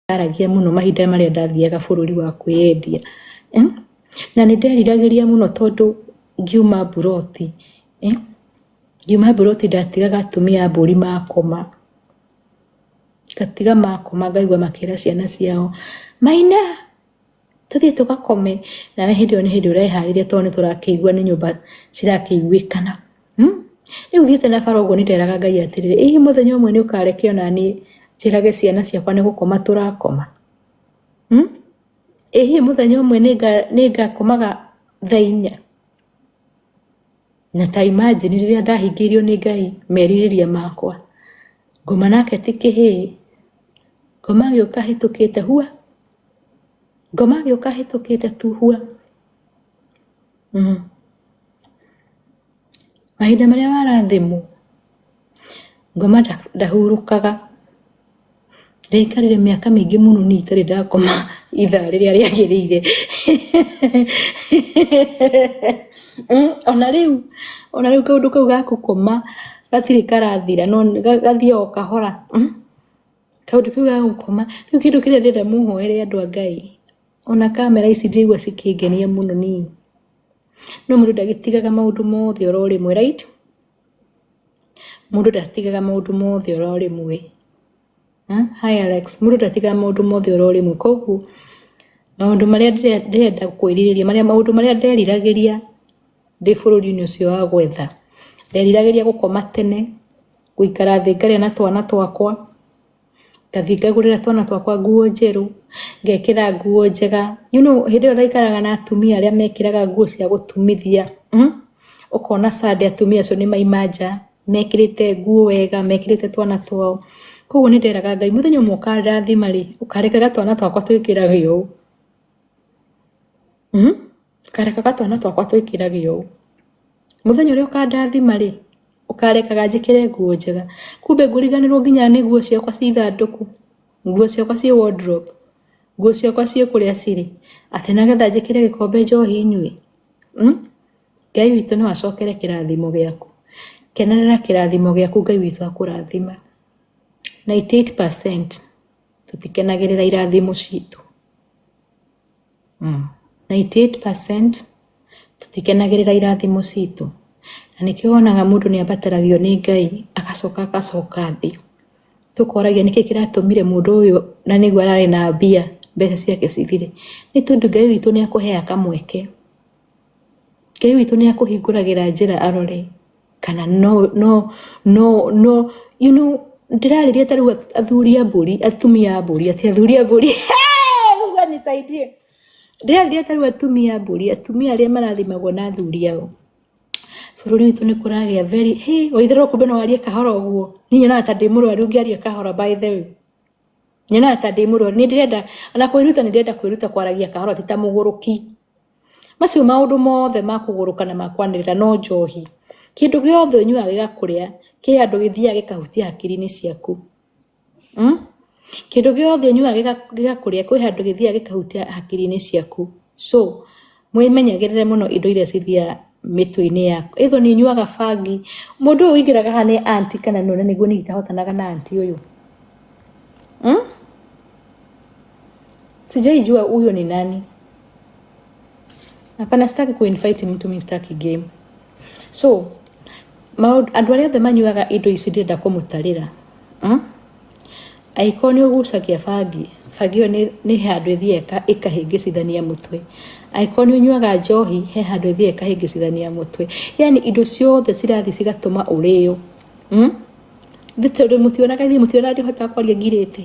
Ndaragia mũno mahinda marĩa ndathiaga bũrũri wa kwĩyendia. Na nĩ nderiragĩria mũno tondũ ngiuma mburoti, ngiuma mburoti ndatigaga atumia a mbũri makoma. Ngatiga makoma ngaigua makĩra ciana ciao, "Maina, tũthiĩ tũgakome." Nawe hĩndĩ ĩyo nĩ hĩndĩ ũreharĩria tondũ nĩ tũrakĩigua nĩ nyũmba cirakĩiguĩkana. Rĩu thiĩte na bara ũguo nĩ nderaga Ngai atĩrĩrĩ, ĩ hihi mũthenya ũmwe nĩ ũkareke ona niĩ njĩrage ciana ciakwa nĩ gũkoma tũrakoma? Ĩ hihi mũthenya ũmwe nĩ ngakomaga thaa 4? Na ta imagine rĩrĩa ndahingĩirio nĩ Ngai merirĩria makwa, ngoma nake ti kĩhĩĩ, ngoma agĩũka ahĩtũkĩte hua, ngoma agĩũka ahĩtũkĩte tu hua. Mahinda marĩa warathimwo, ngoma ndahurũkaga. Ndaikarire mĩaka mĩingĩ mũno niĩ itarĩ ndakoma ithaa rĩrĩa rĩagĩrĩire. Ona rĩu kaũndũ kau ga gũkoma gatirĩ karathira no gathiaga o kahora. Kaũndũ kau ga gũkoma, rĩu kĩndũ kĩrĩa ndĩrenda mũhoere andũ a Ngai, ona kamera ici ndiraigua cikĩngenia mũno niĩ. No mũndũ ndagĩtigaga maũndũ mothe oro rĩmwe, right? Mũndũ ndatigaga maũndũ mothe oro rĩmwe. Hi Alex, mũndũ ndatigaga maũndũ mothe oro rĩmwe. Koguo maũndũ marĩa ndĩrenda kwĩrirĩria, marĩa maũndũ marĩa nderiragĩria ndĩ bũrũri-inĩ ũcio wa gwetha, nderiragĩria gũkoma tene, gũikara thĩ ngarĩa na twana twakwa, ngathiĩ ngagũrĩra twana twakwa nguo njerũ, ngekĩra nguo njega. Hĩndĩ ĩyo ndaikaraga na atumia arĩa mekĩraga nguo cia gũtumithia. Ũkona Sunday atumia acio nĩ maima nja, mekĩrĩte nguo wega, mekĩrĩte twana twao. Koguo nĩ nderaga Ngai mũthenya ũmwe ũkandathima rĩ, ũkarekaga twana twakwa twĩkĩrage ũũ. Ũkarekaga twana twakwa twĩkĩrage ũũ. Mũthenya ũrĩa ũkandathima rĩ, ũkarekaga njĩkĩre nguo njega. Kumbe ngũriganĩrwo nginya nĩ nguo ciakwa ci ithandũkũ, nguo ciakwa ciĩ wardrobe, nguo ciakwa ciĩ kũrĩa cirĩ, atĩ nĩgetha njĩkĩre gĩkombe njohi nyue. Ngai witũ no acokere kĩrathimo gĩaku. Kenerera kĩrathimo gĩaku Ngai witũ akũrathima. 98% tũtikenagĩrĩra irathimo citũ. 98% tũtikenagĩrĩra irathimo citũ. Na nĩkĩo wonaga mũndũ nĩ ambataragio nĩ Ngai agacoka agacoka thĩ. Tũkoragia nĩkĩ kĩratũmire mũndũ ũyũ na nĩguo ararĩ na mbia mbeca ciake cithire. Nĩ tondũ Ngai witũ nĩ akũheaga kamweke. Ngai witũ nĩ akũhingũragĩra njĩra arore kana no no no no you know ndĩrarĩria ta rĩu athuri a mbũri, atumia a mbũri, atĩ athuri a mbũri. Mungu anisaidie. Ndĩrarĩria ta rĩu atumia a mbũri, atumia arĩa marathimagwo na athuri ao. Bũrũri witũ nĩ kũragĩa very hey, waitherero kumbe no warie kahora ũguo. Niĩ nyonaga ta ndĩ mũrwaru ngĩaria kahora, by the way. Nyonaga ta ndĩ mũrwaru. Nĩ ndĩrenda ona kwĩruta, nĩ ndĩrenda kwĩruta kwaragia kahora ti ta mũgũrũki. Macio maũndũ mothe ma kũgũrũka na ma kwanĩrĩra no njohi. Kĩndũ gĩothe ũnyuaga gĩgakũrĩa, kĩ handũ gĩthiaga gĩkahutia hakiri-inĩ ciaku. Kĩndũ gĩothe ũnyuaga gĩgakũrĩa kwĩ handũ gĩthiaga gĩkahutia hakiri-inĩ ciaku. So, mwĩmenyagĩrĩre mũno indo iria cithiaga mĩtwe-inĩ yaku. Either nĩ ũnyuaga bangi, mũndũ ũyũ ũingĩraga haha nĩ aunty kana nũ, na nĩguo niĩ itahotanaga na aunty ũyũ. Sijaijua huyo ni nani. Hapana, sitaki kuinvite mtu, mimi sitaki game. So, andũ arĩa othe manyuaga indo ici ndĩrenda kũmũtarĩra. Angĩkorwo nĩ ũgucagia bangi, bangi ĩyo nĩ handũ ĩthiaga ĩkahĩngĩcithania mũtwe. Angĩkorwo nĩ ũnyuaga njohi, he handũ ĩthiaga ĩkahĩngĩcithania mũtwe. Yani indo ciothe cirathiĩ cigatũma ũrĩo. Tondũ mũtionaga ithuĩ mũtionaga ndĩhotaga kwaria ngirĩte,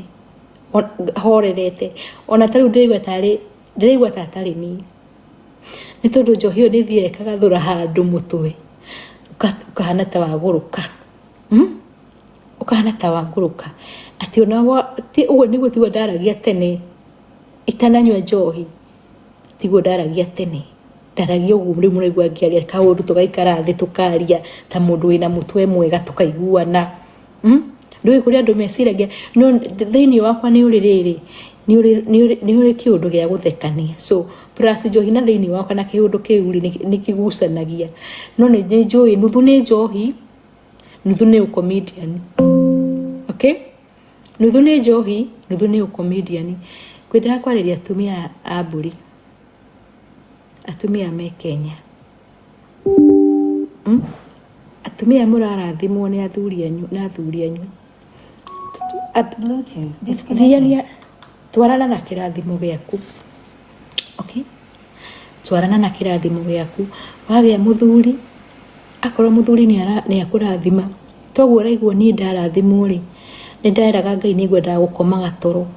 horerete. Ona ta rĩu ndĩraigua ta atarĩ niĩ. Nĩ tondũ njohi ĩyo nĩ ĩthiaga ĩkagathũra handũ mũtwe, ũkahana ta wagũrũka. Ũkahana ta wagũrũka. Atĩ ona ti ũguo nĩguo tiguo ndaragia tene itananyua njohi, tiguo ndaragia tene. Ndaragia ũguo rĩu mũraigua ngĩaria kaũndũ tũgaikara thĩ tũkaria ta mũndũ wĩna mũtwe mwega tũkaiguana. Ndũĩ kũrĩ andũ meciragia no thĩinĩ wakwa nĩ ũrĩ rĩrĩ, nĩ ũrĩ kĩũndũ gĩa gũthekania. So plus njohi na thĩinĩ wakwa na kĩũndũ kĩu rĩ nĩ kĩgucanagia. No nĩ njũĩ nuthu nĩ njohi, nuthu nĩ ũcomedian. Okay? Nuthu nĩ njohi, nuthu nĩ ũcomedian. Ngwendaga kwarĩria atumia a mbũri, atumia me Kenya. Atumia mũrarathimwo nĩ athuri anyu na athuri anyu. Bluetooth disconnected. Thiania, twarana na kĩrathimo gĩaku. Okay? Twarana na kĩrathimo gĩaku. Wagĩa mũthuri, akorwo mũthuri nĩ akũrathima, toguo ũraigua niĩ ndarathimwo rĩ, nĩ nderaga Ngai nĩ ngwendaga gũkoma gatoro.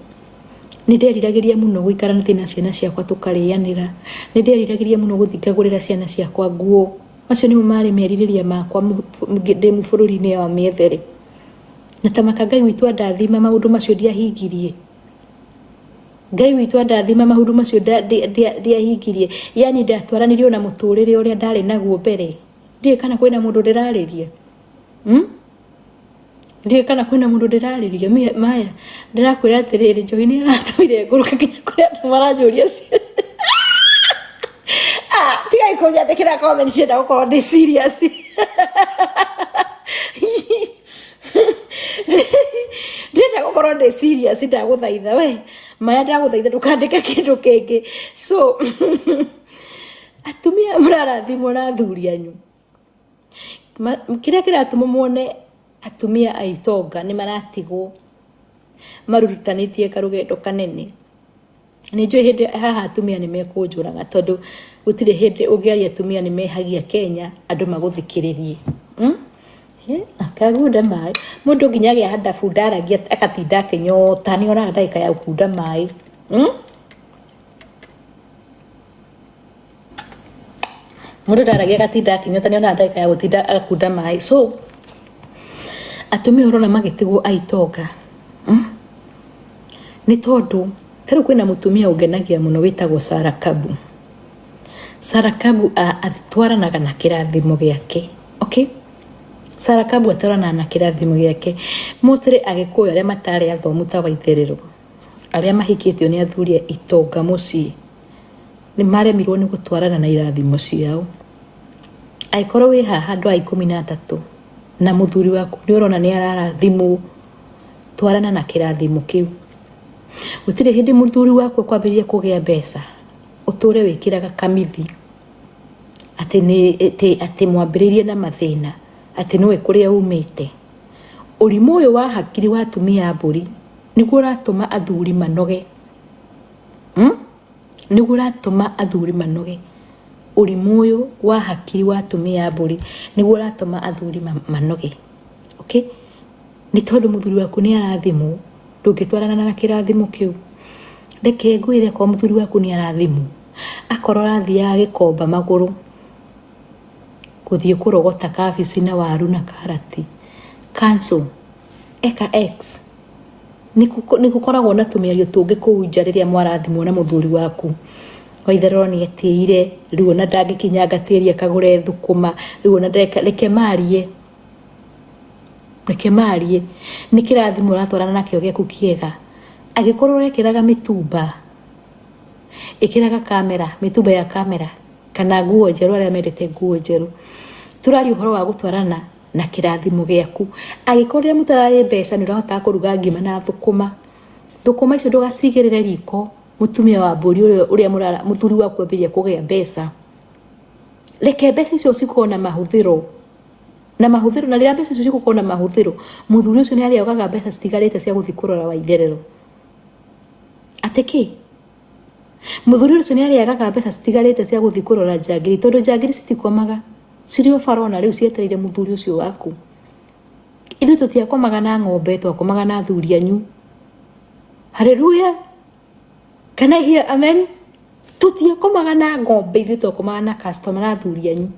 Nĩ nderiragĩria mũno gũikara thĩ na ciana ciakwa tũkarĩanĩra. Nĩ nderiragĩria mũno gũthiĩ ngagũrĩra ciana ciakwa nguo. Macio nĩmo marĩ merirĩria makwa ndĩ bũrũri-inĩ wa mĩethere. Na ta maka Ngai witũ andathima maũndũ macio ndiahingirie. Ngai witũ andathima maũndũ macio ndiahingirie. Yani ndatwaranirio na mũtũrĩre ũrĩa ndarĩ naguo mbere. Ndiũĩ kana kwĩna mũndũ ndĩrarĩria. Ndiũĩ kana kwĩna mũndũ ndĩrarĩria. Maya ndĩrakwĩra atĩrĩrĩ, njohi nĩ ĩratũmire ngũrũke nginya kũrĩ andũ maranjũria ciũria. Ah, tigai kũnyandĩkĩra comment ndĩrenda gũkorwo ndĩ serious. Ndĩrenda gũkorwo ndĩ serious, ndagũthaitha we. Maya ndagũthaitha ndũkandĩke kĩndũ kĩngĩ. So atumia mũrarathimwo na athuri anyu. Kĩrĩa kĩratũma muone atumia a itonga nĩ maratigwo marutanĩtie karũgendo kanene. Nĩ njũĩ hĩndĩ haha atumia nĩ mekũnjũraga tondũ gũtirĩ hĩndĩ ũngĩaria atumia nĩ mehagia Kenya andũ magũthikĩrĩrie. Akagunda maĩ. Mũndũ nginya agĩa handabu ndaragia agatinda akĩnyota nĩ onaga ndagĩka ya gũkunda maĩ. Mũndũ ndaragia agatinda akĩnyota nĩ onaga ndagĩka ya gũtinda agakunda maĩ. So atumia ũrona magĩtigwo a itonga, Nĩ tondũ ta rĩu kwĩna mũtumia ũngenagia mũno wĩtagwo Sarah Kabu. Sarah Kabu atwaranaga na kĩrathimo gĩake, okay? Sarah Kabu atwaranaga na kĩrathimo gĩake. Mostly Agĩkũyũ arĩa matarĩ athomu ta Waitherero, arĩa mahikĩtio nĩ athuri itonga mũciĩ, nĩ maremirwo nĩ gũtwarana na irathimo ciao. Angĩkorwo wĩ haha andũ a 13 na mũthuri waku nĩ ũrona nĩ ararathimwo, twarana na kĩrathimo kĩu. Gũtirĩ hĩndĩ mũthuri waku akwambĩrĩria kũgĩa mbeca ũtũre wĩkĩraga kamithi atĩ nĩ atĩ atĩ mwambĩrĩirie na mathĩna atĩ nĩwe kũrĩa umĩte. Ũrimũ ũyũ wa hakiri wa atumia a mbũri nĩguo ũratũma athuri manoge. Nĩguo ũratũma athuri manoge. Ũrimũ ũyũ wa hakiri wa atumia a mbũri nĩguo ũratũma athuri manoge. Okay? Nĩ tondũ mũthuri waku nĩ arathimwo, ndũngĩtwarana na kĩrathimo kĩu. Reke ngwĩre akorwo mũthuri waku nĩ arathimwo, akorwo ũrathiaga gĩkomba magũrũ, gũthiĩ kũrogota kabici na waru na karati, cancel, eka X. Nĩ gũkoragwo na tũmĩario tũngĩ kũu nja rĩrĩa mwarathimwo na mũthuri waku. Waitherero nĩ etĩire, rĩu ona ndangĩkinyanga tĩri akagũre thũkũma, rĩu ona ndeka, reke marie. Reke marie. Nĩ kĩrathimo ũratwarana nakĩo gĩaku kĩega. Angĩkorwo ũrekĩraga mĩtumba, ĩkĩraga kamera, mĩtumba ya kamera kana nguo njerũ arĩa mendete nguo njerũ. Tũraria ũhoro wa gũtwarana na kĩrathimo gĩaku. Angĩkorwo rĩrĩa mũtararĩ mbeca nĩ ũrahotaga kũruga ngima na thũkũma, thũkũma icio ndũgacigĩrĩre riko mũtumia wa mbũri ũrĩa mũthuri waku ambĩrĩria kũgĩa mbeca. Reke mbeca icio cikorwo na mahũthĩro. Na mahũthĩro, na rĩrĩa mbeca icio cigũkorwo na mahũthĩro, mũthuri ũcio nĩ arĩogaga mbeca citigarĩte cia gũthiĩ kũrora Waitherero. Atĩ kĩ? Mũthuri ũcio nĩ arĩagaga mbeca citigarĩte cia gũthiĩ kũrora njangiri, tondũ njangiri citikomaga. Cirĩ o bara ona rĩu cietereire mũthuri ũcio waku. Ithuĩ tũtiakomaga na ng'ombe, twakomaga na athuri anyu. Hallelujah. Can I hear amen? Tũtiakomaga na ng'ombe, ithuĩ twakomaga na customer na athuri anyu.